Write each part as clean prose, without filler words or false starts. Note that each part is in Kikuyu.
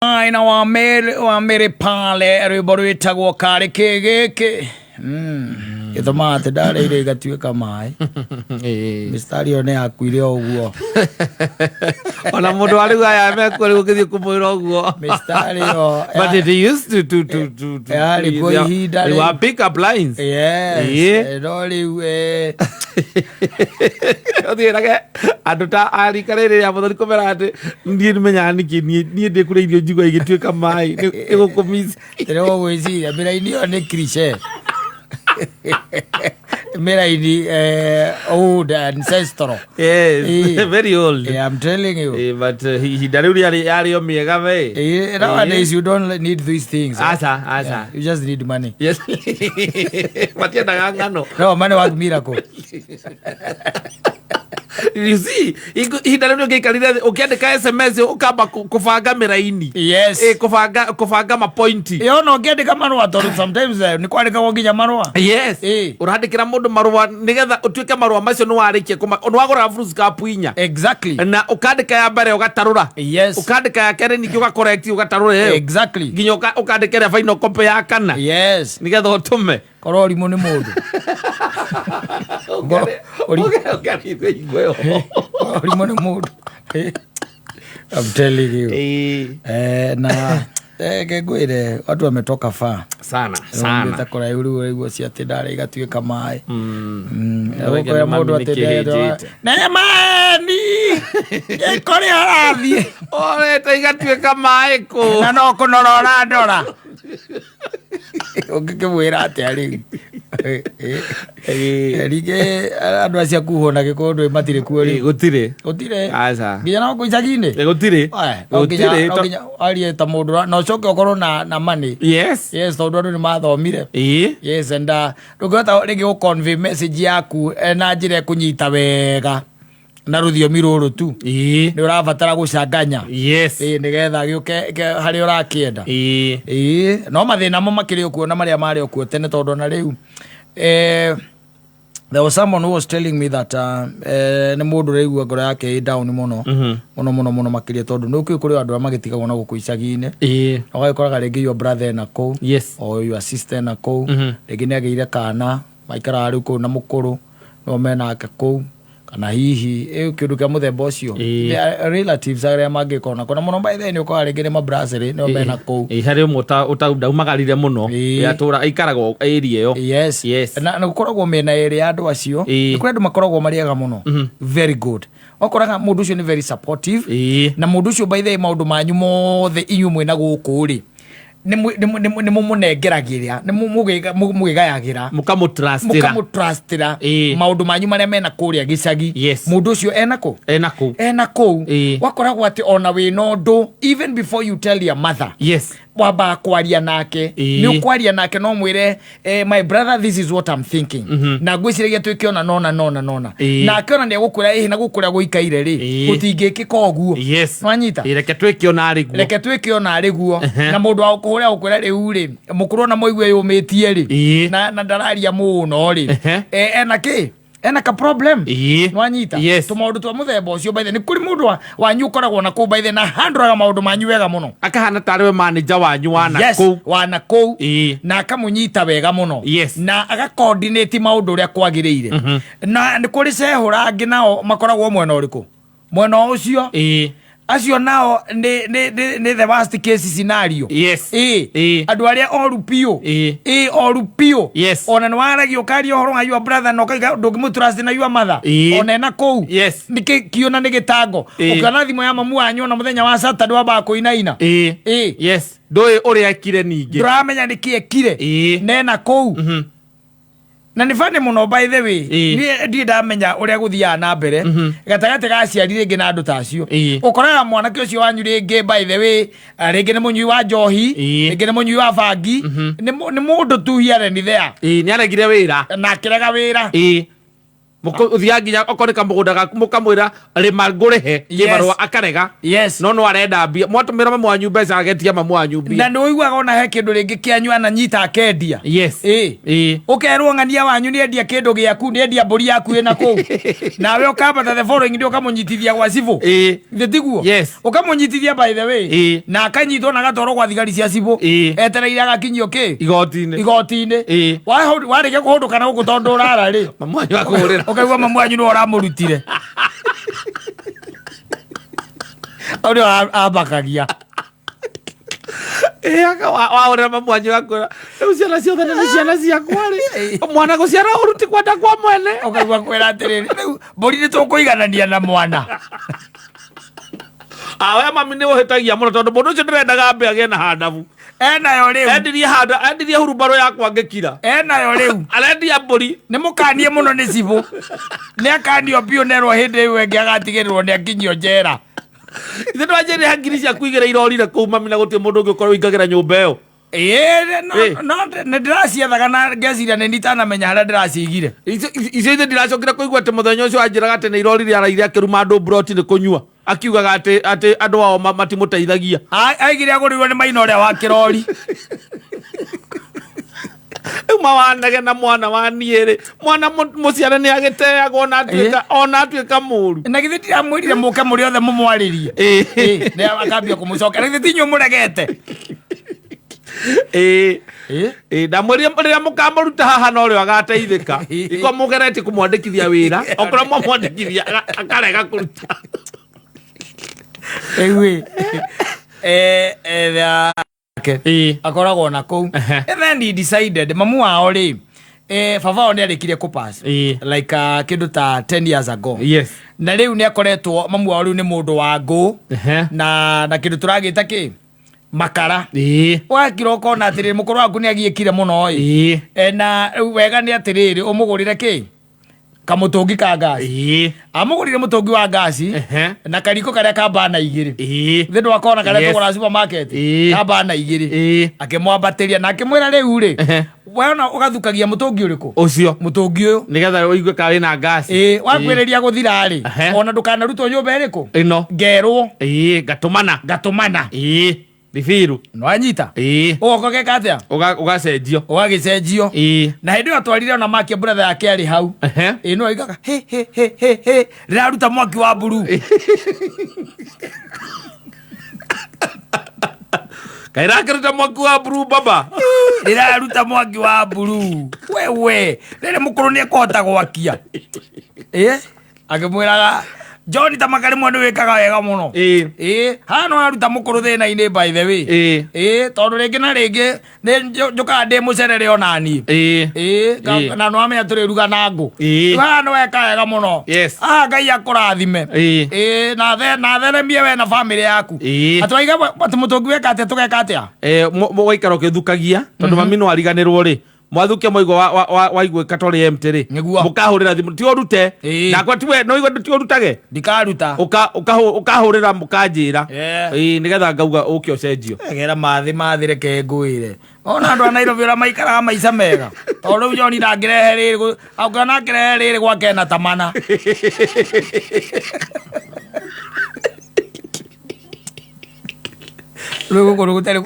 Aina wa Mary wa Mary pale rwĩmbo rwĩtagwo karĩ kĩ gĩkĩ. Gĩtũmaga atĩ ndarĩire igatuĩka maĩ. Mistari ĩyo nĩ yakuire o ũguo. Ona mũndũ wa rĩu aya mekuo rĩu ũngĩthiĩ kũmwĩra ũguo. Mistari ĩyo But it used to Yarĩ kuo ihinda they rĩu. were pick up lines. Yes. No rĩu Ũthiĩrage andũ ta arika rĩrĩ rĩa mũthoni kũmera atĩ niĩ nĩmenyaga nĩkĩ niĩ ndĩkũrĩa irio njigua igĩtuĩka maĩ ĩgũkũmici. Ndĩrĩ gũgwĩciria mĩraini ĩyo nĩ cliché. Mĩraini old ancestral. Yes, very old. Yeah, I'm telling you. But ihinda rĩu rĩarĩ yarĩ o mĩega we. Nowadays you don't need these things. Eh? Aca, aca. Yeah, you just need money. Yes. Matiendaga ng'ano. No, money work miracle. You see, ihinda rĩu nĩũngĩaikarire thĩ ũkĩandĩka SMS ũkamba kũbanga mĩraini. Yes. Kũbanga mapointi. Yo no ngĩandĩka marũa tondũ sometimes nĩ kwandĩkagwo nginya marũa. Yes. Ũrandĩkĩra mũndũ marũa nĩgetha ũtuĩke marũa macio nĩ warĩkia kũma nĩ wagũraga foolscap inya. Exactly. Na ũkandĩka ya mbere ũgatarũra. Yes. Ũkandĩka ya kerĩ ningĩ ũgacorrect ũgatarũra ĩyo. Exactly. Nginya ũkandĩka ĩrĩa final copy ya kana. Yes. Nĩgetha ũtũme. Korwo ũrimũ nĩ mũndũ. Ũrimũ nĩ mũndũ. I'm telling you. Na ngwĩre watu wametoka far sana sana. Ũndĩte kũraihu rĩu ũraigua cia atĩ ndarĩ igatuĩka maĩ. Ũrauga Ũkwĩra nĩ mũndũ mami atĩ nĩkĩ hĩnjĩte. nĩ maeni kũrĩa ũrathiĩ. Ũrete igatuĩka maĩ kũ. Na no kũnora ũrandora. Ũngĩkĩmwĩra atĩa rĩu? Rĩngĩ andũ acio akuhwo na gĩkũyũ ndũĩ matirĩ kuo rĩu. Gũtirĩ. Gũtirĩ. Aca. Nginya no kũ icagi-inĩ. Gũtirĩ. No nginya Gũtirĩ. no nginya warie ta mũndũ na ũcoke ũkorwo na money. Yes. Yes, tondũ andũ nĩ mathomire. Yes, and ndũngĩhota rĩngĩ gũ convey message yaku na njĩra ĩkũnyita wega na rũthiomi rũrũ tu. Nĩ ũrabatara gũcanganya. Nĩgetha gĩũke harĩa ũrakĩenda. No mathĩna mo makĩrĩ okuo na marĩa marĩ okuo tene tondũ ona rĩu there was someone who was telling me that nĩ mũndũ ũraigua ngoro yake ĩ down mũno. Mũno mũno mũno makĩria tondũ nĩ ũkĩũĩ kũrĩ andũ arĩa magĩtigagwo na gũkũ icagi-inĩ. Ũgagĩkoraga rĩngĩ your brother ena kũu. Or your sister ena kũu. Rĩngĩ nĩ agĩire kana maikaraga rĩu kũu na mũkũrũ no menake kũu kana hihi kĩndũ kĩa mũthemba ũcio. There are relatives arĩa mangĩkorwo nako na mũno by the way nĩ ũkoraga rĩngĩ nĩ mabracĩrĩ nĩo mena kũu. Harĩ ũmwe ndaumagarire mũno. Atũra aikaraga area ĩyo. Yes. Yes. Na gũkoragwo mĩena ĩrĩ ya andũ acio. Nĩ kũrĩ andũ makoragwo marĩ ega mũno. Very good. Wakoraga mũndũ ũcio nĩ very supportive. Na mũndũ ũcio by the way maũndũ manyu mothe inyuĩ mwĩna gũkũ rĩ nĩ mũmũnengeragĩra nĩ mũgĩgayagĩra Mũkamũtrustĩra. Mũkamũtrustĩra maũndũ manyu marĩa mena kũrĩa gĩcagi. Yes. Mũndũ ũcio ena kũ? Ena kũu. Ena kũu. Wakoragwo atĩ ona wĩna ũndũ even before you tell your mother. Yes. Wambaga kwaria nake. Nĩ ũkwaria nake no mwĩre my brother, this is what I'm thinking. Na ngwĩciragia twĩke ona nona nona nona. Nake ona nĩ egũkwĩra ĩhĩ na gũkũ ũrĩa gũikaire rĩ gũtingĩkĩka ũguo. Yes. Nwanyita? Reke twĩke ona arĩ guo. Reke twĩke ona arĩ guo. Na mũndũ wa gũkũhũra gũkwĩra rĩu rĩ mũkũrũ ona mũigue yũmĩtie rĩ na ndararia mũno rĩ ena kĩ? Ena ka problem. Nwanyita? Yes. Tũmaũndũ twa mũthemba ũcio by the way, nĩ kũrĩ mũndũ wanyu ũkoragwo na kũu by the way, na handũraga maũndũ manyu wega mũno. Akahana tarĩ we manager wanyu wa na Yes, kũu. wa na kũu. Na akamũnyita wega mũno. Yes. Na agacoordinate maũndũ ũrĩa kwagĩrĩire. Na nĩ kũrĩ cehũra angĩ nao makoragwo mwena ũrĩkũ? Mwena ũcio. Acio nao nĩ the worst case scenario. Yes. Andũ arĩa oru biũ. Oru biũ. Yes. Ona nĩ waragia ũkaria ũhoro wa your brother na ũkaiga ndũngĩmũtrust na your mother. Ona ena kũu. Yes. Nĩ kĩona nĩ gĩtango. Ũkĩona thimũ ya mamu wanyu ona mũthenya wa Saturday wambaga kũinaina. Yes. Ndũĩ ũrĩa ekire ningĩ. Ndũramenya nĩkĩ ekire. Nena kũu. Na nĩ bani mũno by the way. Niĩ ndirĩ ndamenya ũrĩa gũthiaga na mbere gatagatĩ ga aciari rĩngĩ na andũ ta acio. Ũkoraga mwanake ũcio wanyu rĩngĩ by the way rĩngĩ nĩ mũnyui wa njohi, rĩngĩ nĩ mũnyui wa bangi, nĩ mũndũ tu here and there. Nĩ aregire wĩra. Na akĩrega wĩra. Ũthiaga nginya okorwo nĩ kamũgũnda gaku mũkamwĩra rĩma ngũrĩhe Yes. kĩbarũa akarega. Yes. No no arenda mbia, mwatũmĩra mamu wanyu mbeca agetia mamu wanyu mbia. Na nĩ ũiguaga ona he kĩndũ rĩngĩ kĩanyu ananyita akendia. Yes. Ĩ. Ĩ. Ũkerwo ng'ania wanyu nĩ endia kĩndũ gĩaku, nĩ endia mbũri yaku ĩna kũu, nawe ũkambata the following day ũkamũnyitithia gwa cibũ. Ĩ. Githĩ tiguo? Yes. Ũkamũnyitithia by the way. Ĩ. Na akanyitwo na agatwarwo gwa thigari cia cibũ. Ĩ. Etereire agakinyio kĩ? Igoti-inĩ. Igoti-inĩ. Ĩ. Warĩkia kũhũndũka na gũkũ tondũ ũrara rĩ, mamu wanyu akũhũrĩra. Ũkaigua mamu wanyu nĩwe ũramũrutire. Hau nĩho ambakagia. Wahũrĩra mamu wanyu akwĩra rĩu ciana ciothe nĩ ciana ciakwa rĩ, mwana gũciara ũru ti kwenda kwa mwene. Ũkaigua kwĩra atĩrĩrĩ, rĩu mbũri nĩ tũkũiganania na mwana. Awe mami nĩ ũhĩtagia mũno tondũ mũndũ ũcio ndĩrendaga ambe agĩe na handabu. Enayo rĩu. Endirie handa, endirie hurumbarũ yakwa ngĩkira. Enayo rĩu. Arendia mbũri. Nĩ mũkanie mũno nĩ cibũ. Nĩ akanio biũ nerwo hĩndĩ ĩyo ĩngĩ agatigĩrĩrwo nĩ akinyio njera. Ithe ndwanjĩrĩra ngiri ciaku igĩrĩ irorire kũu mami na gũtirĩ mũndũ ũngĩ ũkorwo ũingagĩra nyũmba ĩyo. Ĩĩ, no, Ĩ. no, nĩ ndĩraciethaga na ngeciria nĩ itanamenya harĩa ndĩracigire. Icio ithe ndiracokire kũigua atĩ mũthenya ũcio anjĩraga atĩ nĩ irorire araire akĩruma andũ mburoti nĩ kũnyua. Akiugaga atĩ andũ ao matimũteithagia. Aigire agũrĩirwo nĩ maina ũrĩa wa kĩrori. Rĩu mawanege na mwana wa niĩ rĩ, mwana mũciare nĩ agĩteagwo ona atuĩka mũru. Na githĩ ndiramwĩrire mũke mũrĩ othe mũmwarĩrie? Ĩ. Ĩ, nĩ akambia kũmũcokera. Na githĩ ti inyuĩ mũregete? Ĩ. Ĩ. Ĩ, ndamwĩrire rĩrĩa mũkamũruta haha no rĩo agateithĩka. Iko mũgeretie kũmwandĩkithia wĩra, okorwo mwamwandĩkithia akarega kũruta. Rĩu ĩ, Ĩ. Akoragwo na kũu. And then he decided, mamu wao rĩ, baba wao nĩ arĩkirie kũpass. Ĩ. Like, kĩndũ ta 10 years ago. Yes. Na rĩu nĩ akoretwo mamu wao rĩu nĩ mũndũ wa ngũ. Na kĩndũ tũragĩta kĩ? Makara. Ĩ. Wakira ũkona atĩrĩrĩ, mũkũrũ waku nĩ agiĩkire mũno ĩ. Ĩ. Na rĩu wega nĩ atĩrĩrĩ, ũmũgũrĩre kĩ? Kamũtũngi ka ngasi. Ĩ. Amũgũrire mũtũngi wa ngasi na kariko karĩa ka bana igĩrĩ. Ĩ. Thĩ ndwakona karĩa Yes. tũgũra supermarket. Ĩ. Ka bana igĩrĩ. Ĩ. Akĩmwambatĩria na akĩmwĩra rĩu rĩ, wona ũgathukagia mũtũngi ũrĩkũ? Ũcio. Mũtũngi ũyũ. Nĩgetha ũigue ka wĩna ngasi. Ĩ, wakwĩrĩria gũthira rĩ, ona ndũkanarutwo nyũmba ĩrĩkũ? Ĩno. Ngerwo. Ĩ, ngatũmana. Ngatũmana. Ĩ. Ribiru. Nĩwanyita? Ĩ. Ũgoka ũgeka atĩa? Ũgacenjio. Ũgagĩcenjio. Ĩ. Na hĩndĩ ĩyo atwarire ona make brother yake arĩ hau. Ĩ, no aigaga, he, he, he, he, he, rĩraruta mwaki wa mburu. Kaĩ rakĩruta mwaki wa mburu baba? Rĩraruta mwaki wa mburu. Wewe, rĩrĩ mũkũrũ nĩ ekũhota gwakia. Ĩ, akĩmwĩraga John ta makarĩmwe nĩ wĩkaga wega mũno. Ĩ. Ĩ, haha no aruta mũkũrũ thĩna-inĩ by the way. Ĩ. Ĩ, tondũ rĩngĩ na rĩngĩ nĩ njũkaga ndĩ mũcerere ona niĩ. Ĩ. Ĩ, Ĩ. na nĩwamenya tũrĩruga na ngũ. Ĩ. Haha nĩ weka wega mũno. Yes. Haha Ngai akũrathime. Ĩ. Ĩ, na theremie we na bamĩrĩ yaku. Ĩ. Atĩ waiga atĩ mũtũngi weka atĩa tũgeka atĩa? Mũgaikara ũkĩthukagia tondũ mami no ariganĩrwo rĩ, mwathukia mwaigua waiguĩka ta ũrĩ empty rĩ, Nĩguo. mũkahũrĩra thimũ ti ũrute. Ĩĩ. Ndakwa tiwe no igua ti ũrutage. Ndikaruta. Ũkahũrĩra mũkanjĩra. Yeah. Ĩĩ, nĩgetha ngauga ũke ũcenjio. Egera mathĩ mathĩ reke ngwĩre. Ona andũ a Nairobi ũrĩa maikaraga maica mega. Tondũ rĩu John ndangĩrehe rĩrĩ angĩona akĩrehe rĩrĩ gwake na tamana. Rĩu gũkũ nĩ gũtarĩ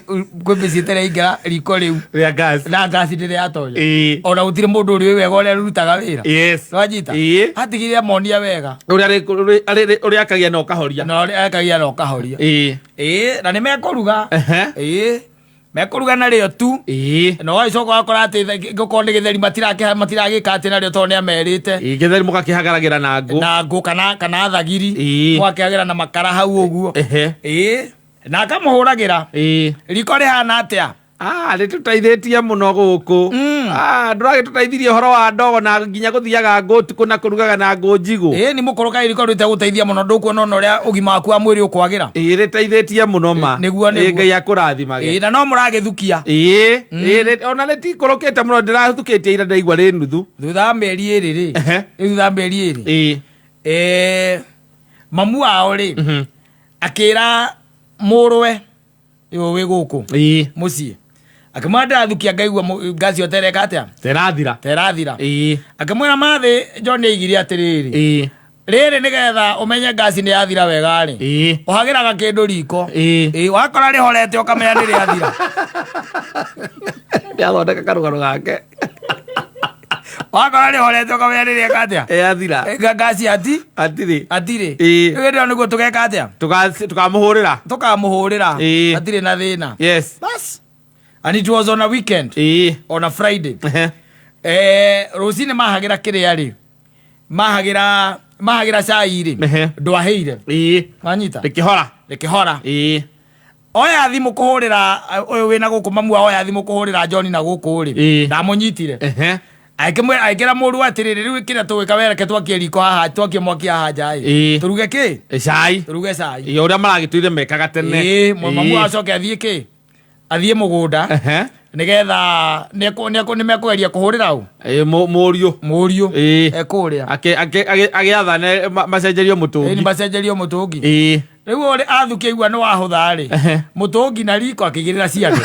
kwĩ mĩciĩ ĩtarĩ yaingĩra riko rĩu. Rĩa gas. Na ngasi ndĩrĩ yatonya. Ĩĩ. Ona gũtirĩ mũndũ ũrĩ wega ũrĩa rũrutaga wĩra. Yes. Nĩwanyita? Ĩĩ. Atigire amonia wega. Ũrĩa ũrĩa akagia na ũkahoria. Na ũrĩa akagia na ũkahoria. Ĩĩ. Ĩĩ, na nĩ mekũruga. Ehe. Ĩĩ. Mekũruga narĩo tu. Ĩĩ. Na ũgagĩcoka ũgakora atĩ gũkorwo nĩ gĩtheri matiragĩka atĩ narĩo tondũ nĩ amerite. Ĩĩ, gĩtheri mũgakĩhagaragĩra na ngũ. Na ngũ kana thagiri. Ĩĩ. Mũgakĩhagĩra na makara hau ũguo. Ehe. Ĩĩ. Na akamũhũragĩra. Ĩĩ. Riko rĩhana atĩa? Rĩtũteithĩtie mũno gũkũ. Ndũragĩtũteithirie ũhoro wa ndogo na nginya gũthiaga ngũ ũtukũ na kũrugaga na ngũ njigũ. Ĩĩ, nĩ mũkũrũ kaĩ riko rĩtegũteithia mũno, ndũkuona ona ũrĩa ũgima waku wa mwĩrĩ ũkwagĩra. Ĩĩ, rĩteithĩtie mũno ma. Nĩguo, Ĩĩ, nĩguo. Ngai akũrathimage. Ĩĩ, na no mũragĩthukia. Ĩĩ, ĩĩ, ona rĩtikũrũkĩte mũno, ndĩrathukĩtie ira ndaigua rĩ nuthu. Thutha wa mĩeri ĩrĩ rĩ. Ehe. Ĩ, thutha wa mĩeri ĩrĩ. Ĩĩ. Mamu wao rĩ, akĩra mũrũwe ũyũ wĩ gũkũ Ĩĩ. mũciĩ, Akĩmwĩra ndĩrathukia ngaigua ngasi ĩyo tereka atĩa? Terathira. Terathira. Ĩĩ. Akĩmwĩra mathĩ John aigire atĩrĩrĩ, Ĩĩ. rĩrĩ nĩgetha ũmenye ngasi nĩ yathira wega rĩ, Ĩĩ. ũhagĩraga kĩndũ riko. Ĩĩ. Ĩĩ, wakora rĩhorete ũkamenya nĩ rĩathira. Nĩathondeka karũgano gake. Wakora rĩhorete ũkamenya nĩ rĩeka atĩa? Yathira. Ngasi ati Atirĩ. atirĩ. Ĩĩ. Rĩu hĩndĩ ĩyo nĩguo tũgeka atĩa? Tukamũhũrĩra. Tũkamũhũrĩra. Ĩĩ. Hatirĩ na thĩna. Yes. Bas. And it was on a weekend. Ĩĩ. On a Friday. Ehe. Rũcinĩ mahagĩra kĩrĩa rĩ, mahagĩra cai rĩ, Ehe. ndwahĩire. Ĩĩ. Wanyita? Rĩkĩhora. Rĩkĩhora. Ĩĩ. Oya thimũ kũhũrĩra ũyũ wĩna gũkũ mamu wao, oya thimũ kũhũrĩra John na gũkũ rĩ, Ĩĩ. ndamũnyitire. Ehe. Akĩmwĩra, akĩra mũrũ atĩrĩrĩ, rĩu kĩrĩa tũgwĩka wereke twakie riko haha, twakie mwaki haha nja ĩ. Ĩĩ. Tũruge kĩ? Cai. Tũruge cai. Ĩĩ, ũrĩa maragĩtũire mekaga tene. Ĩĩ, mamu Ĩĩ. acoke athiĩ kĩ? Athiĩ mũgũnda. Ehe. Nĩgetha nĩmekũgeria kũhũrĩra ũ? Ĩĩ, mũriũ. Mũriũ. Ĩĩ. Ekũrĩa. Agĩathane macenjerio Ĩĩ, mũtũngi. macenjerio mũtũngi. Ĩĩ. Rĩu ũrĩ athukia igua nĩ wahũtha rĩ. Ehe. Mũtũngi na riko akĩigĩrĩra ciande.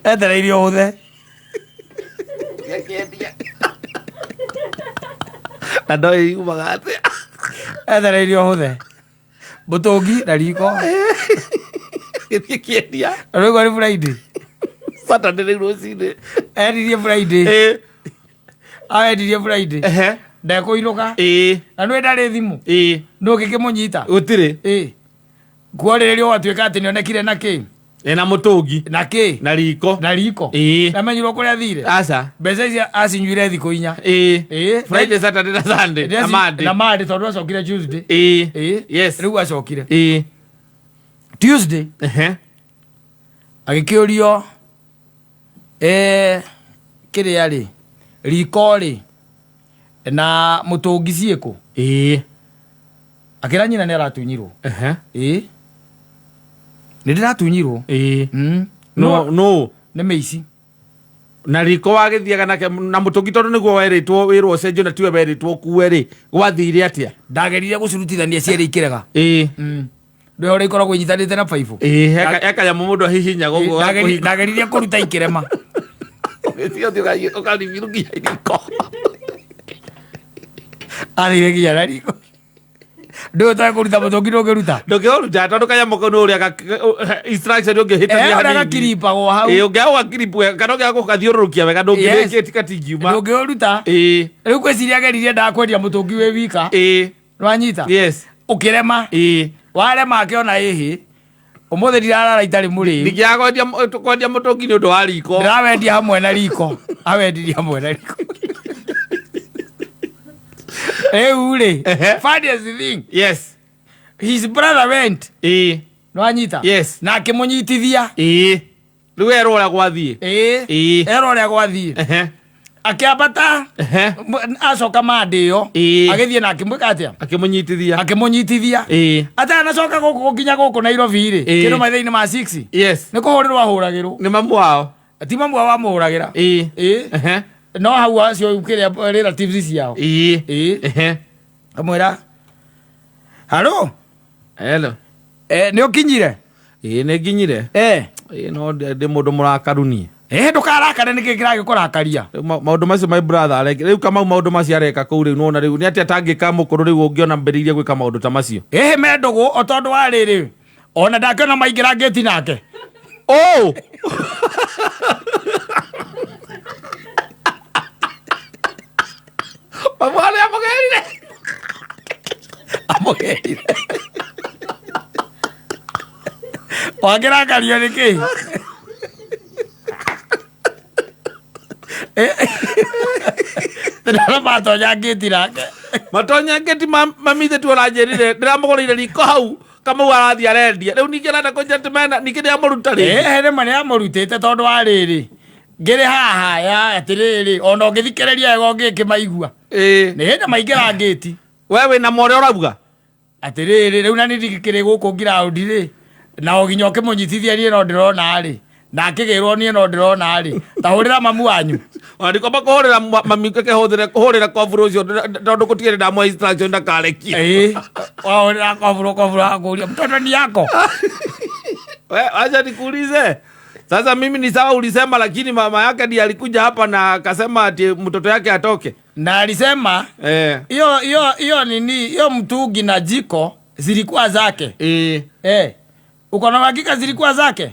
Etereire ũhũthe. Na ndoĩ yumaga atĩa. Etereire ũhũthe. Mũtũngi na riko. Gĩthiĩ kĩendia. Rĩu nĩ Friday. Saturday rĩu rũcinĩ. Endirie Friday. Ĩĩ. Aendirie Friday. Ehe. Ndekũinũka. Ĩĩ. Na nĩwe ndarĩ thimũ. Ĩĩ. Nũ ũngĩkĩmũnyita? Gũtirĩ. Ĩĩ. Kuorĩrĩria ũgatuĩka atĩ nĩonekire na kĩ? Ĩna mũtũngi. Na kĩ? Na riko. Na riko. Ĩĩ. Namenyirwo kũrĩa athire. Aca. Mbeca ici acinyuire thikũ 4. Ĩĩ. Ĩĩ. Friday, Saturday na Sunday. Na Monday. Na Monday tondũ acokire Tuesday. Ĩĩ. Ĩĩ. Yes. Rĩu acokire. Ĩĩ. Tuesday. Ehe. Agĩkĩũrio, kĩrĩa rĩ, riko rĩ, na mũtũngi ciĩkũ? Ĩĩ. Akĩra nyina nĩ aratunyirwo. Ehe. Ĩĩ. Nĩ ndĩratunyirwo. Ĩĩ. No, No. nĩ mĩici. Na riko wagĩthiaga nake na mũtũngi tondũ nĩguo werĩtwo wĩrwo ũcenjio na tiwe werĩtwo ũkue rĩ, gwathire atĩa? Ndagerire gũcirutithania cierĩ ikĩrega. Ĩĩ. Ndũĩ ũrĩa ikoragwo inyitanĩte na baibũ? Ĩĩ, he kanyamũ mũndũ ahihinya gũkũ gakũhinga. Ndageririe kũruta ikĩrema. Ũgĩthiĩ ũthiĩ ũkaribirũkia riko. Athire nginya na riko. Ndũĩ ũtoĩ kũruta mũtũngi ndũngĩruta? Ndũngĩũruta tondũ kanyamũ kau nĩ ũrĩa instruction ũngĩhĩtania Ũrĩa hanini. gakiripagwo hau. Ĩĩ, ũngĩaga gũgakiripu wega kana ũngĩaga gũgathiũrũrũkia wega ndũngĩrĩkĩtie gatingiuma. Ndũngĩũruta. Ĩĩ. Rĩu ngwĩciria ageririe endaga kwendia mũtũngi wĩ wika. Ĩĩ. Nĩwanyita? Yes. Ũkĩrema. Ĩĩ. Warema akĩona ĩhĩ. Ũmũthĩ ndirarara itarĩ mũrĩu. Ndingĩaga kwendia mũtũngi nĩ ũndũ wa riko. Ndĩrawendia hamwe na riko. Awendirie hamwe na riko. Rĩu rĩ, Ehe. funniest thing, Yes. his brother went. Ĩĩ. Nĩwanyita? Yes. Na akĩmũnyitithia. Ĩĩ. Rĩu erwo ũrĩa gwathiĩ. Ĩĩ. Ĩĩ. Erwo ũrĩa gwathiĩ. Ehe. Akĩambata. Ehe. Acoka Monday ĩyo. Ĩĩ. Agĩthiĩ na akĩmwĩka atĩa? Akĩmũnyitithia. Akĩmũnyitithia. Ĩĩ. Atanacoka gũkũ gũkinya gũkũ Nairobi rĩ, Ĩĩ. kĩndũ mathaa-inĩ ma 6. Yes. Nĩ kũhũrĩrwo ahũragĩrwo. Nĩ mamu wao. Ti mamu wao amũhũragĩra. Ĩĩ. Ĩĩ. Ehe. No hau acio kĩrĩa relatives ciao. Ĩĩ. Ĩĩ. Ehe. Amwĩra, Halo? Hello. Nĩ ũkinyire? Ĩĩ nĩ nginyire. Ĩĩ no ndĩ mũndũ mũrakaru niĩ. Ndũkarakare nĩkĩ kĩragĩkũrakaria? Rĩu maũndũ macio my brother areka rĩu Kamau maũndũ macio areka kũu rĩu nĩwona rĩu nĩ atĩa atangĩka mũkũrũ rĩu ũngĩona mbĩrĩirie gwĩka maũndũ ta macio. Ĩhĩ me ndũgũ o tondũ wa rĩrĩ ona ndakĩona maingĩra ngĩti nake. Oh! Mamu arĩa amũgerire. Amũgerire. Wakĩrakario nĩ kĩ? Ndĩrona matonya ngĩti nake. Matonya ngĩti mami ithe tu ũranjĩrire ndĩramũgũrĩire riko hau Kamau arathiĩ arendia. Rĩu ningĩ arenda kũnjĩra atĩ mena ningĩ nĩamũruta rĩngĩ. Ĩĩ nĩma nĩamũrutĩte tondũ wa rĩrĩ ngĩrĩ haha ya atĩrĩrĩ ona ũngĩthikĩrĩria wega ũngĩkĩmaigua. Ĩĩ. Nĩ hĩndĩ maingĩra ngĩti. We wĩna ma ũrĩa ũrauga? Atĩrĩrĩ rĩu na niĩ ndikĩrĩ gũkũ ground rĩ na o nginya ũkĩmũnyitithia niĩ no ndĩrona rĩ na akĩgĩrwo niĩ no ndĩrona rĩ ta hũrĩra mamu wanyu. Ona ndikwamba kũhũrĩra mami kĩhũthĩre kũhũrĩra koburu ũcio tondũ gũtigĩrĩ ndamũhe instruction ndakarekie. Ĩĩ wahũrĩra koburu koburu akũria mtoto ni yako. We, acha nikuulize. Sasa mimi ni sawa ulisema, lakini mama yake ndiye alikuja hapa na akasema ati mtoto yake atoke. Na alisema hiyo hiyo hiyo nini, hiyo mtungi na jiko zilikuwa zake. Eh. Uko na uhakika zilikuwa zake?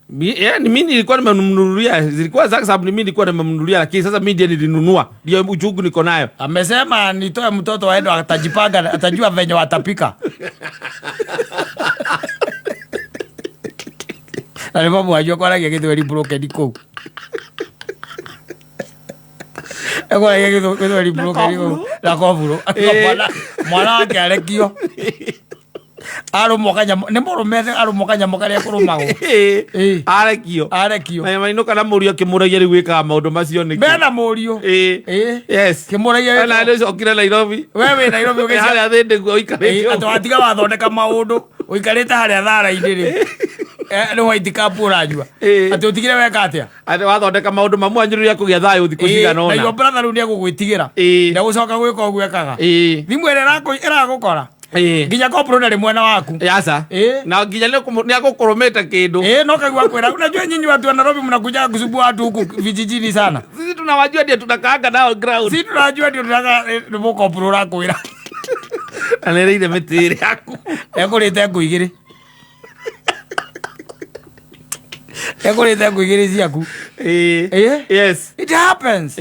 Ni mimi nilikuwa nimemnunulia, zilikuwa zake sababu ni mimi nilikuwa nimemnunulia, lakini sasa mimi ndiye nilinunua. Ndio uchungu niko nayo. Amesema nitoe mtoto waende, atajipanga, atajua venye watapika. Na nĩ mamu wanyu akwaragia gĩthweri broken kũu. Akwaragia gĩthweri broken kũu. Na koburo. Mwana wake arekio. Arũmwo kanyamũ, nĩ mũrũme arũmwo kanyamũ karĩa kũrũmagwo. Arekio. Arekio. Na mainũka na mũriũ akĩmũragia rĩu wĩkaga maũndũ macio nĩkĩ? Mena mũriũ. Yes. Kĩmũragia. Na nĩ cokire Nairobi. We wĩ Nairobi ũgĩcia. Harĩa thĩndĩ guo ũikarĩte. Atĩ watiga wathondeka maũndũ ũikarĩte harĩa thara-inĩ rĩ. Nĩ white cup ũranyua. Atĩ ũtigire weka atĩa? Atĩ wathondeka maũndũ mamu wanyu rĩrĩa kũgĩa thayũ thikũ cigana Na your ũna. brother rĩu nĩegũgwĩtigĩra. Ndegũcoka gwĩka ũguo ekaga. Thimũ ĩrĩa ĩragũkora. Nginya kopro ndarĩ mwena waku. Yasa. Na nginya nĩ agũkũrũmĩte kĩndũ. No kaigua kwĩra, unajua nyinyi watu wa Nairobi mnakuja kusumbua watu huku vijijini sana. Sisi tunawajua ndio tunakaanga nao ground. Sisi tunajua ndio tunaka nĩ mũkopro ũrakwĩra. Na nĩ ĩrĩire mĩtĩ ĩrĩa yaku. Ekũrĩte ngũ igĩrĩ. Ekũrĩte ngũ igĩrĩ ciaku. Yes. It happens.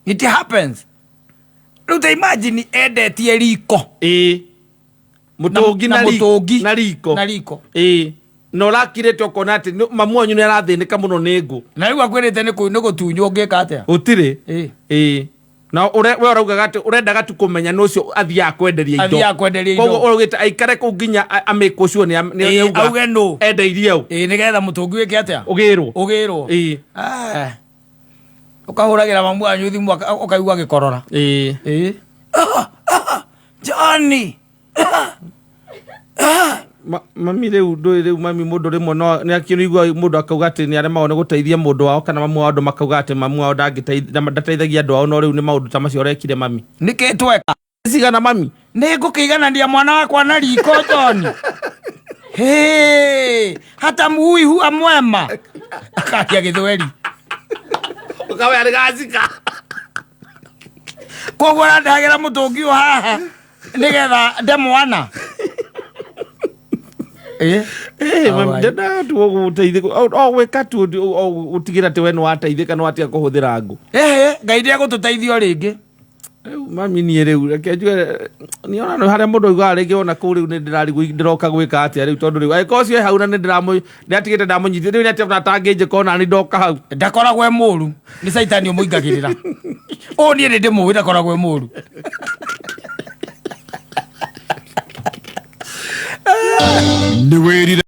It happens. Rĩu ta imagine endetie riko. Mũtũngi Na mũtũngi. na riko. Na riko. Na ũrakirĩte ũkona atĩ mamu wanyu nĩ arathĩnĩka mũno nĩ ngũ. Na rĩu akwĩrĩte nĩ gũtunywo ũngĩka atĩa? Gũtirĩ. Na we ũraugaga atĩ ũrendaga tu kũmenya nũ ũcio athiaga kwenderia indo. Athiaga kwenderia indo. Koguo ũraugĩte aikare kũu nginya amĩkũcuo nĩ auga. Auge nũ. Endeirie ũ. Nĩgetha mũtũngi wĩke atĩa? Ũgĩrwo. Ũgĩrwo. Ũkahũragĩra mamu wanyu thimũ ũkaigua agĩkorora. Johnny. Mami rĩu ndũĩ rĩu mami mũndũ rĩmwe no nĩ akĩigua mũndũ akauga atĩ nĩ aremagwo nĩ gũteithia mũndũ wao kana mamu wao andũ makauga atĩ mamu wao ndateithagia andũ ao no rĩu nĩ maũndũ ta macio ũrekire mami. Nĩkĩ tweka? Cigana mami? Nĩ ngũkĩiganania mwana wakwa na riko Johnny. Hey, hata mui huwa mwema. Akaria gĩthweri. Ũkawe arĩ gacika. Koguo arandehagĩra mũtũngi ũyũ haha nĩgetha nde mwana. Mami, ndenda tu gũgũteithia, o gwĩka tu o gũtigĩra atĩ we nĩ wateithĩka nĩ watiga kũhũthĩra ngũ. Ngai nĩegũtũteithia o rĩngĩ. Rĩu mami niĩ rĩu reke njuge niĩ ona nĩ harĩa mũndũ augaga rĩngĩ ona kũu rĩu nĩ ndĩrarigwo ndĩroka gwĩka atĩa rĩu tondũ rĩu angĩkorwo ũcio e hau na nĩ nĩatigĩte ndamũnyitĩte rĩu nĩatĩ ona atangĩnjĩka ona nĩ ndoka hau. Ndakoragwo e mũru, nĩ caitani ũmũingagĩrĩra. Ũũ niĩ nĩ ndĩmũĩ ndakoragwo e mũru. Nĩ wĩrire.